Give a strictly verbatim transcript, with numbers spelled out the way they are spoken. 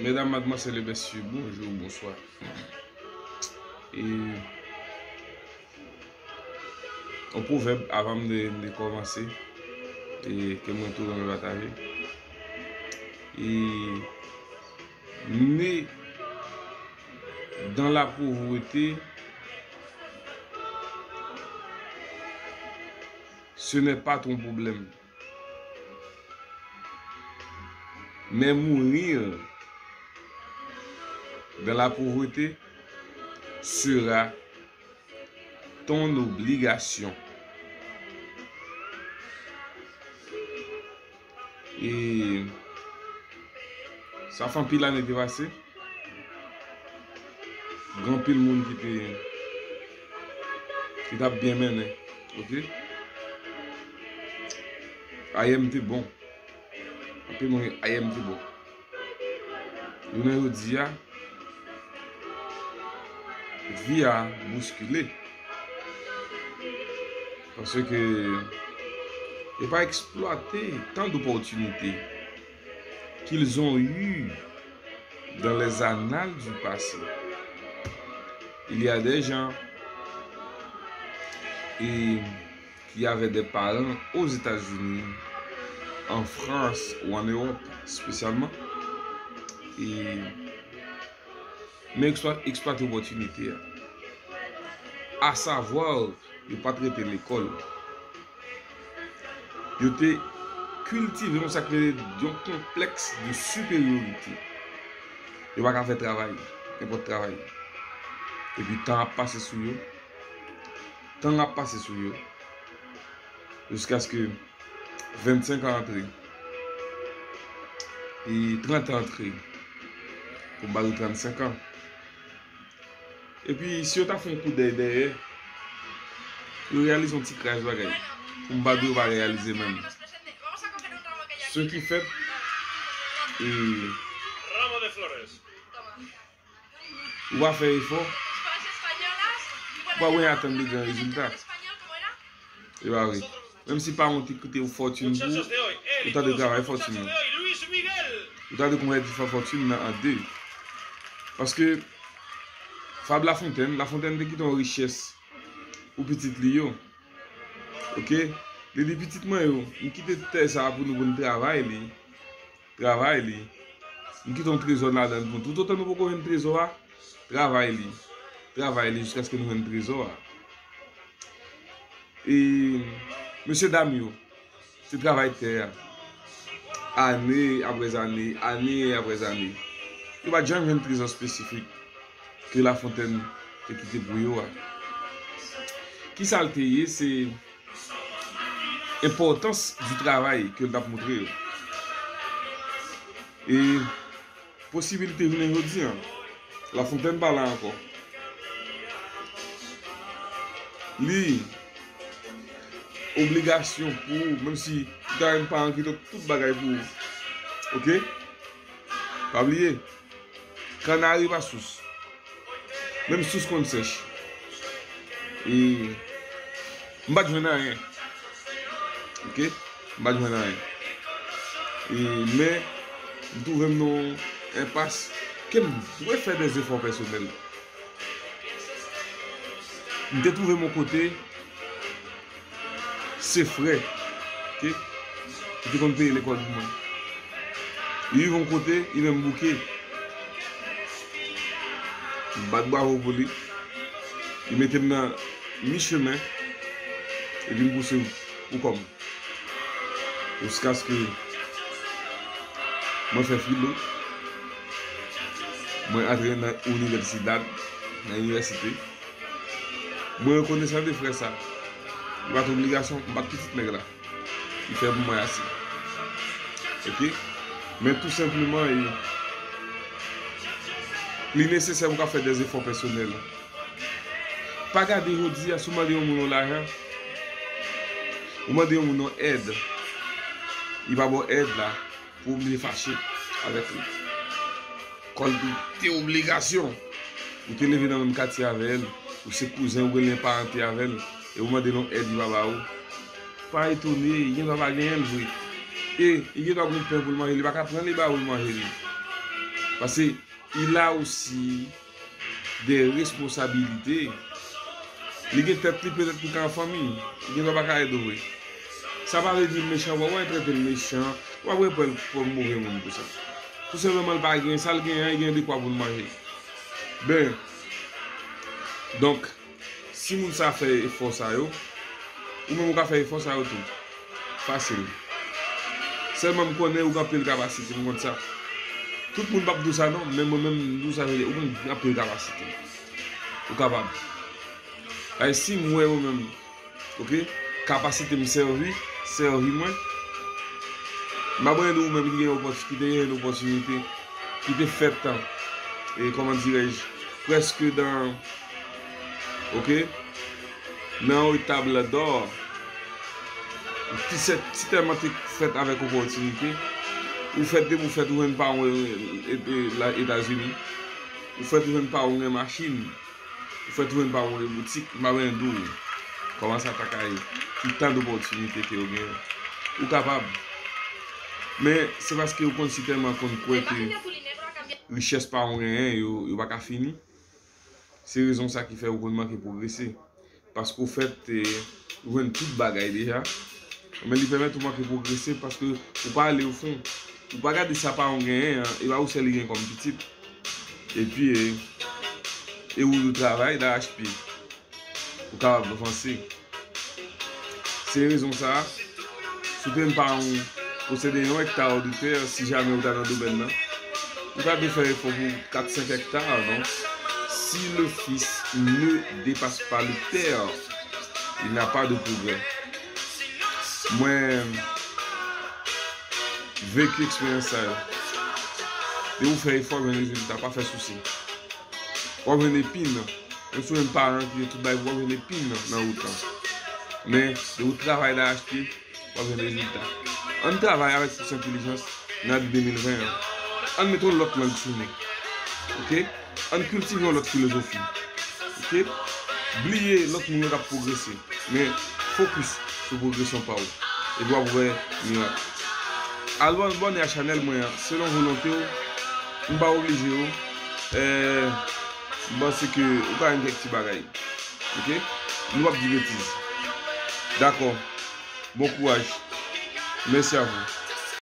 Medam, madmwazèl e mesye, bonjou, bonswa. E yon pwovèb avan m de, de kòmanse, e ke mwen tou renmen pataje. E né dans la pauvreté, ce n'est pas ton problème. Mais mourir dans la pauvreté sera ton obligation. E sa fè anpil ane te pase. Gen anpil moun ki te, ki t ap byen mennen, oke? Ayè m te bon. Anpil moun, ayè m te bon. Jounen jodi a, vi a bouskile. Paske yo pa eksplwate tant d'opportunités qu'ils ont eues dans les annales du passé. Il y a des gens et qui avaient des parents aux États-Unis, en France ou en Europe spécialement, et men eksplwa-, eksplwate opòtinite a. Asavwa, yo pa t rete lekòl. Yo te kiltive yon sa k rele yon konplèks de siperyorite. Yo pa ka fè travay, nenpòt travay. Epi tan ap pase sou yo. Tan ap pase sou yo. Jiskaske vennsenk an antre. E trant an antre. Pou m ba yo trannsenk an. Epi, si yo ta fè yon koudèy dèyè, yo reyalize yon ti kras bagay. Pou m pa di yo pa reyalize menm. Ce qui fait, e, ou pa fè efò, ou pa gen atann de gran rezilta. E pa vre. Menm si pa yon ti kote fòtin pou ou, ou ta dwe travay fòtin nan. Ou ta dwe konvèti fò-, fòtin nan an de. Paske, fab Lafontaine, Lafontaine te kite yon richès pou pitit li yo. Oke? Li di, pitit mwen yo, m kite tè sa a pou nou, pou n travay li. Travay li. M kite yon trezò ladan l pou nou. Toutotan nou poko jwenn trezò a, travay li. Travay li jiskaske nou jwenn trezò a. E mesye dam yo te travay tè a. Ane apre ane, ane apre ane. Yo pa t janm jwenn trezò espesifik ke Lafontaine te kite pou yo a. Kisa l te ye? Se enpòtans di travay ke l t ap montre yo. E posibilite jounen jodi an, Lafontaine pa la ankò. Li obligasyon pou ou, menm si ou ta gen paran ki te tout bagay pou ou. Oke? Pa bliye, kannari pa sous. Menm sous konn sèch. E m pa t jwenn anyen. Oke? M pa t jwenn anyen. E, men, m twouve m nan yon enpas ke m dwe fè dèzefò pèsonèl. M te twouve m yon kote, se frè, oke, ki te konn peye lekòl pou mwen. Li rive yon kote, li menm bouke. M bat bravo pou li. Li mete m nan mi chemen, epi m pouse pou kò m. Jiskaske mwen fè filo, mwen antre nan inivèsidad, nan inivèsite. Mwen rekonesan de frè sa. Li pa t obligasyon, m pa t pitit nèg la. Li fè pou mwen ase. Oke? Men tou senpleman, e, li nesesè pou w ka fè dèzefò pèsonèl. Pa gade jodi a, si w mande yon moun yon lajan, ou mande yon moun yon èd, li pa ba w èd la, pou w oblije fache avèk li. Kòl te obligasyon. Ou te leve nan menm katye avè l, ou se kouzen, ou gen lyen parante avè l, e ou mande l yon èd, li pa ba ou. Pa etone, li gendwa pa genyen l vre. E li gendwa gon pen pou l manje, li pa ka pran li ba ou, l manje li. Paske il a aussi des responsabilités. Li gen tèt li, petèt li ka an fanmi. Li gen dwa pa ka ede w vre. Sa pa vle di l mechan, w ap trete l mechan, w ap pran l kòm move moun pou sa. Tou senpleman, l pa gen, sa l genyen an, li gen dekwa pou l manje. Ben, donk, si moun sa fè efò sa yo, ou menm ou ka fè efò sa yo tou. Fasil. Sèlman m konnen ou gen anpil kapasite, m konn sa. Tout moun p ap di w sa non, men mwen menm m di w sa, ou gen anpil kapasite. Ou kapab. Ay, si m wè ou menm, ok, kapasite m sèvi, sèvi mwen. M ap rele ou menm ki gen opòti-, ki te gen opòtinite, ki te fèt, e, kòman dirèj, prèske dan, ok, nan yon etab dò, ti sè-, ti tèlman te fèt avèk opòtinite, ou fèt depi ou fèt ou jwenn pa yon, e, e, la, Etazini, ou fèt ou jwenn pa yon gen machin, ou fèt ou jwenn pa yon gen boutik, m pa bezwen di w kòman sa ta ka ye, ki tan dopòtinite ke yo gen, ou kapab. Men, se paske yo konn si tèlman konn kwè ke richès pa yon genyen, yo, yo pa ka fini. Se rezon sa ki fè ou konn manke pwogrese. Paske ou fèt, e, ou jwenn tout bagay deja. Men li pèmèt ou manke pwogrese paske ou pa ale o fon. Ou pa gade sa pa yon genyen an, e pa ou sèl li gen kòm pitit. Epi, e, e ou, ou travay darachpye. Ou kapab vanse. Se rezon sa a, si w te menm pa yon posede yon ekta de tè, si jamè ou ta nan domèn nan, ou ta dwe fè efò pou kat senk ekta, non? Si le fils ne dépasse pas le père, il n'a pas de progrès. Mwen veki eksperyans sa yo. Depi ou fè efò, jwenn rezilta, pa fè sousi. W ap jwenn epin. Menm si w menm paran ki gen tout bagay, w ap jwenn epin nan wout lan. Men, depi w travay darachpye, w ap jwenn rezilta. Ann travay avèk plis entèlijans nan ane de mil ven an. Ann mete yon lòt lang sou nou. Ok? Ann kiltive yon lòt filozofi. Ok? Bliye lòt moun yo k ap pwogrese. Men, fokis sou pwogresyon pa w. Epi w ap wè mirak. Al abòne a chanèl mwen an, selon volonte w, m pa oblije w. Eh, m panse ke ou ka jwenn kèk ti bagay. Ok? Nou p ap di betiz. Dakò. Bon kouraj. Mèsi a vou.